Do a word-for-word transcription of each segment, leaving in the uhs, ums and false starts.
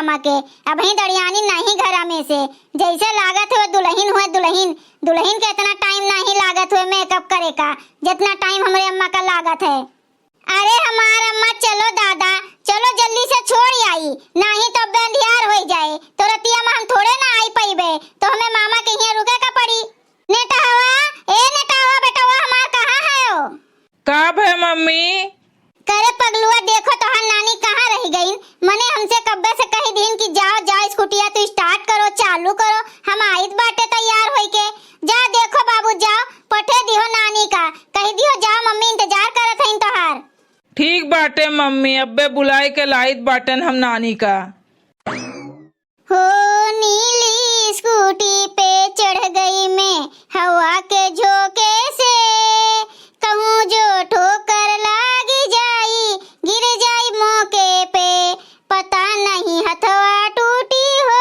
अम्मा के। अबहीं दड़ियानी नाहीं घरा में से। जइसे लागत हुए दुलहिन हुए दुलहिन। दुलहिन के एतना टाइम नाहीं लागत हुए मेकअप करे का, जेतना टाइम हमरे अम्मा का लागत है। अरे हमार अम्मा, चलो दादा, चलो जल्दी से छोड़ आई, नाहीं तो अब्बे अंधियार होइ जाए, तो रतिया में हम थोड़े ना आई पइबे, तो हमें मामा के हियाँ रुके का पड़ी। नेटहवा, ए नेटहवा बेटवा हमार, कहाँ है हो? का भय मम्मी? करे पगलुआ, देखो तोहार नानी कहाँ रहि गइन? मने हमसे कब्बे से कहि दीन कि जाओ, जाओ, स्कूटिया तू start करो, चालू करो, हम आइत बाटे तैयार होइके। जा देखो बाबू, जाओ, पठे दिहो नानी का, कहि दिहो, जाओ मम्मी इंतजार करत हइन तोहार। ठीक बाटे मम्मी, अब्बे बुलाइके लाइत बाटेन हम नानी का। हो नीली स्कूटी पे चढ़ गई मैं हवा के झोंके से, कहूँ जो ठोकर लाग जाई, गिर जाई मौके पे, पता नहीं हथवा टूटी हो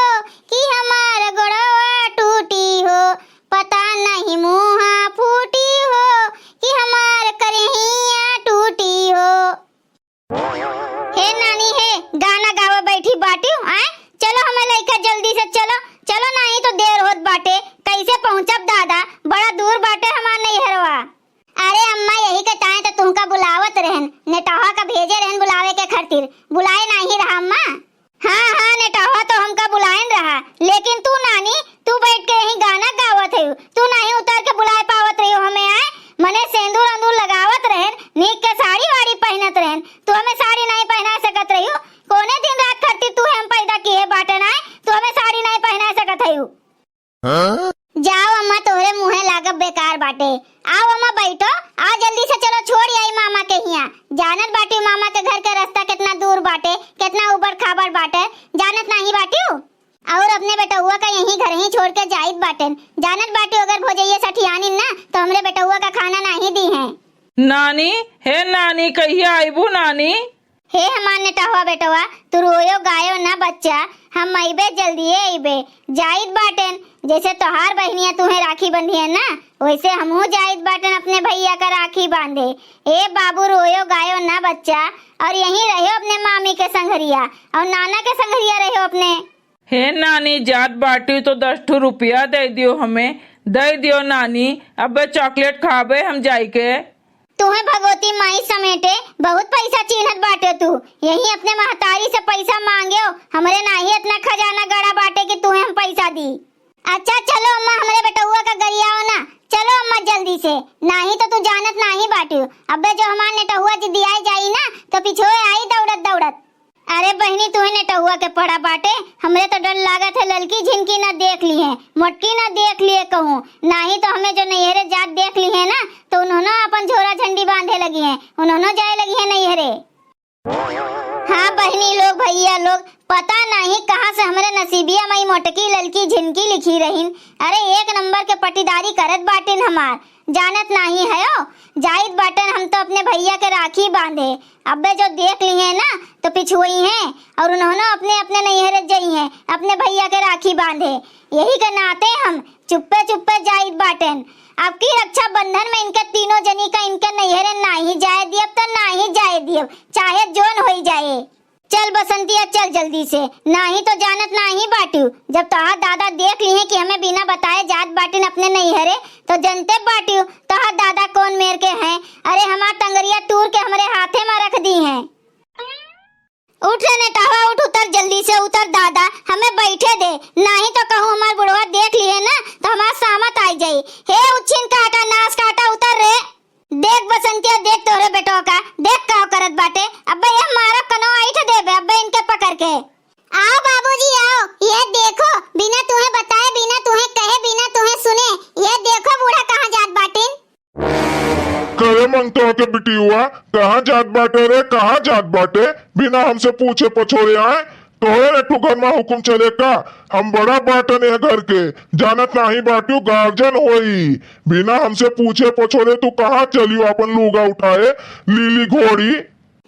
कि हमार गोड़वा टूटी हो, पता नहीं मुँहा फूटी हो कि हमार करहिया टूटी हो। हे नानी हे, गाना गावे बैठी बाटिउ, आय? चलो हमें लइका जल्दी से चलो, चलो नाहीं तो देर होत बाटे। कइसे पहुँचब दादा, बड़ा दूर बाटे हमार नइहरवा। अरे अम्मा, यही के ताईं तो तुहका बुलावत रहन, नेटहवा का भेजे रहन बुलावे के खातिर, बुलाए नाहीं रहा अम्मा। हाँ, हाँ, नेटहवा तो हमका बुलाइन रहा, लेकिन तू नानी, तू बैठ के यहीं गाना गावत हयू, तू नाहीं उतर के बुलाए पावत रहियो हमें, आय? मने सेंदूर अंदूर लगावत रहन, नीक के साड़ी वाड़ी पहिनत रहन, तू हमें साड़ी नाहीं पहिना सकत रहियो। कौने दिन रात खातिर तू हम पैदा किहे बाटे नाय, तू हमें साड़ी नाहीं पहिना सकत हयू। हाँ? जाओ अम्मा, तोहरे मुँहे लागब बेकार बाटे। आओ अम्मा बैठो, आओ जल्दी से चलो छोड़ आई मामा के हियाँ। जानत बाटी मामा के घर के रास्ता केतना दूर बाटे, केतना उबड़ खाबड़ बाटे, जानत नाहीं बाटिउ? और अपने बेटउआ का यहीं घर ही छोड़ के जाइत बाटेन। जानत बाटिउ अगर भोजइया सठियानिन ना तो हमरे बेटउआ का खाना नाहीं दीहें। नानी, हे नानी, कहिया आइबू नानी? हे हमार नेटहवा बेटवा, तू रोयो गायो ना बच्चा, हम अइबे, जल्दिए अइबे। जाइत बाटेन, जैसे तोहार बहिनिया तुहे राखी बंधिहैं ना, वैसे हमहू जाइत बाटेन अपने भइया का राखी बांधे। ए बाबू, रोयो गायो ना बच्चा, और यहीं रह्यो अपने मामी के संघरिया और नाना के संघरिया रह्यो अपने। हे नानी, जात बाटी तो दस ठो रुपया दइ दियो हमें, दइ दियो नानी, अबे chocolate खाबे हम जाइके। तुहे भगवती माई समेटे बहुत पैसा चीन्हत बाटे तू। यहीं अपने महतारी से पैसा मांगेउ, हमरे नाहीं एतना खजाना गड़ा बाटे कि तुहे हम पैसा दी। अच्छा चलो अम्मा, हमरे बेटउआ का गरियाओ ना, चलो अम्मा जल्दी से, नाहीं तो तू जानत नाहीं बाटिउ, अबे जो हमार नेटहुआ जिदियाए जाई ना तो पिछुए आई दौड़त दौड़त। अरे बहिनी, तुहे नेटहुआ के पड़ा बाटे, हमरे तो डर लागत है ललकी झिनकी ना देख लिहें, मोटकी ना देख लिहें कहूँ, नाहीं तो हमें जो नैहरे जात देख लिहें ना, तो उन्होंने अपन झोरा झंडी बांधे लगिहें, उन्होंने जाए लगिहें नैहरे। हाँ बहिनी लोग, भइया लोग, पता नाहीं कहाँ से हमरे नसीबिया में ई मोटकी ललकी झिनकी लिखी रहिन। अरे एक नंबर के पटीदारी करत बाटिन हमार, जानत नाहीं हयो, जाइत बाटेन हम तो अपने भइया के राखी बांधे। अबे जो देख लिहें ना तो पिछुअइहें और उन्होंने अपने अपने नैहरे जइहें अपने भइया के राखी बांधे। यही के नाते हम चुप्पे चुप्पे जाइत बाटेन। अब की रक्षाबंधन में इनके तीनों जनी का इनके नैहरे नाहीं जाए दियब तो नाहीं जाए दियब, चाहे जोन होई जाए। चल बसंतिया, चल जल्दी से, नाहीं तो जानत नाहीं बाटिउ, जब तोहार दादा देख लिहें कि हमें बिना बताए जात बाटिन अपने नैहरे, तो जनते बाटिउ तोहार दादा कौन मेर के हैं। अरे हमार टंगरिया तूर के हमरे हाथे में रख दीहें। उठ रे नेटहवा, उठ, उतर जल्दी से, उतर दादा, हमें बैठे दे, नाहीं तो कहूँ हमार बुढ़वा देख लिहें ना तो हमार सामत आई जाई। हे उच्छिन काटा, नास काटा, उतर रे। देख बसंतिया, देख तोहरे बेटवा का, देख का करत बाटे। अब्बे ये मारब कनो ऐंठ देबे अब्बे इनके पकड़ के। आओ बाबूजी आओ, ये देखो, बिना तुहे बताए, बिना तुहे कहे, बिना तुहे सुने, ये देखो बूढ़ा कहाँ जात बाटिन। करे मंगतवा के बिटियुआ, कहाँ जात बाटे रे, कहाँ जात बाटे? बिना हमसे पूछे पछोरे आए, तोहरे ने ठुकर मा हुकुम चले का? हम बड़ा बाटन यह घर के, जानत नाहीं बाटिउ गार्जियन होई। बिना हमसे पूछे पछोरे तू कहाँ चलियो आपन लूगा उठाए, लीली घोड़ी?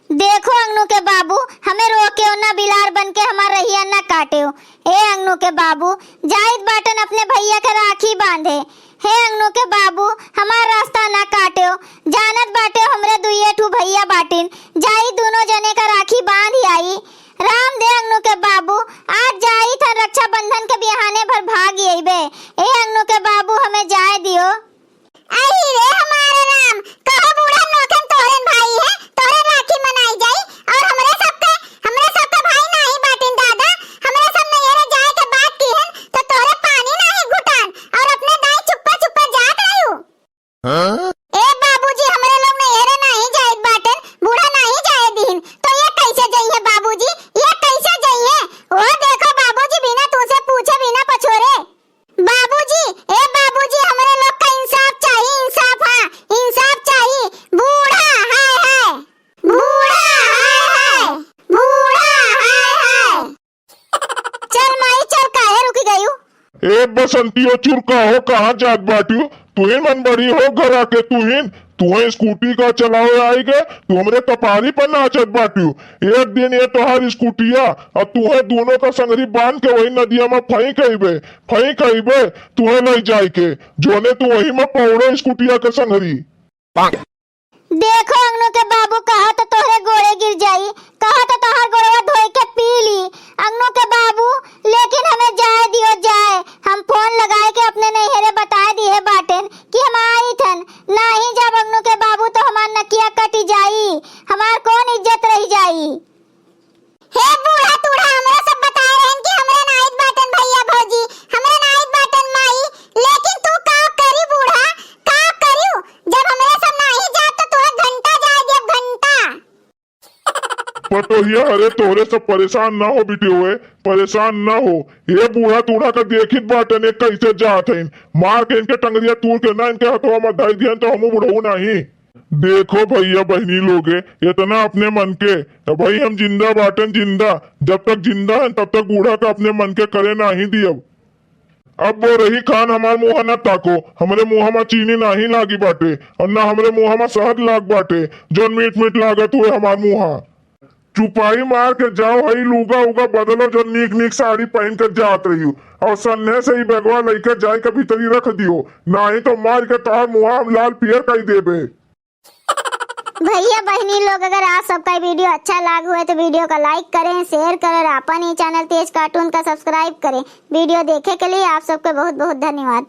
देखो अंगनू के बाबू, हमें रोकेउ ना, बिलार बन के हमार रहिया ना काटेउ। ए अंगनू के बाबू, जाइत बाटन अपने भइया के राखी बांधे। हे अंगनू के बाबू, हमार रास्ता ना काटेउ, जानत बाटेउ हमरे दुइये ठू भइया बाटिन, जाई दुनो जने का राखी बांध आई। राम दे अंगनू के बाबू, ए बाबूजी, हमरे लोग नैहरे नाहीं जाइत बाटेन, बूढ़ा नाहीं जाए दीहिन, तो ये कैसे जइहे बाबूजी, ये कैसे जइहे? ओ देखो बाबूजी, बिना तुसे पूछे, बिना पछोरे। बाबूजी, ए बाबूजी, हमरे लोग का इंसाफ चाही, इंसाफ, हाँ, इंसाफ चाही। बूढ़ा, हाय, हाय। बूढ़ा, हाय, हाय। बूढ़ा, हाय, हाय। चल माई, चल, काहे रुकि गयू? ए बसंती, ओ चुरका हो, कहाँ जात बाट्यू? तुहिन मन बड़ी हो घर आके, तुहिन, तुहें स्कूटी का चलावे आइगे, तू हमरे कपारी पर नाचत बाट्यू। एक दिन ये तोहार स्कूटिया और तुहें दोनों का संगरी बांध के वही नदिया में फेंक अइबे, फेंक अइबे, तुहें लइ जाइके, जोने तू वही में पौड़े स्कूटिया के संगरी। देखो अंगनू के बाबू, कहा तो तोहरे गोड़े गिर जाई, कहा तो तोहार गोड़वा धोई के पी ली अंगनू के बाबू, लेकिन हमें जाए दियो जाए। हम फोन लगाए के अपने नैहरे बताए दिहे बाटेन कि हम आइत हन, नाहीं जाब अंगनू के बाबू तो हमार नकिया कटि जाई, हमार कौन इज्जत रहि जाई। हे बूढ़ा तूढ़ा, हमरा सब बताए रहन कि हमरे नाइत बाटेन भइया भौजी, हमरे नाइत बाटेन माई, लेकिन तू का करी बूढ़ा, का करियो? जब हमरे सब नाहीं जात तो तोहे घंटा जाए देब, घंटा। पटोहिया, अरे तोहरे सब परेशान ना हो बिटियो, ए, परेशान ना हो। ये बूढ़ा तूढ़ा का देखित बाटेन, ए कैसे जात हइन, मार के इनके टंगरिया तूर के ना इनके हथवा में धइ दिहन तो हमू बुढ़ऊ नाहीं। देखो भइया बहिनी लोगे, इतना अपने मन के, भाई हम जिंदा बाटेन जिंदा, जब तक जिंदा हैं तब तक बूढ़ा का अपने मन के करे नाहीं दियब। अब वो रही खान हमार मुँहा न ताको, हमरे मुँहा मा चीनी नाहीं लागी बाटे और न हमरे मुँहा मा शहद लाग बाटे, जौन मीठ मीठ लागत हुए हमार मुँहा। चुपाई मार के जाओ, हई लूगा उगा बदलो, जौन नीक नीक साड़ी पहिन के जात रहियो, और सन्ने से ही बैगवा लइके जाए के भीतरी रख दियो, नाहीं तो मार के तोहार मुँहा हम लाल पियर कई देबे। भइया बहिनी लोग, अगर आप सबका वीडियो अच्छा लाग हुए तो वीडियो का like करें, share करें और अपन ही channel तेज cartoon का subscribe करें। वीडियो देखे के लिए आप सबके बहुत बहुत धन्यवाद।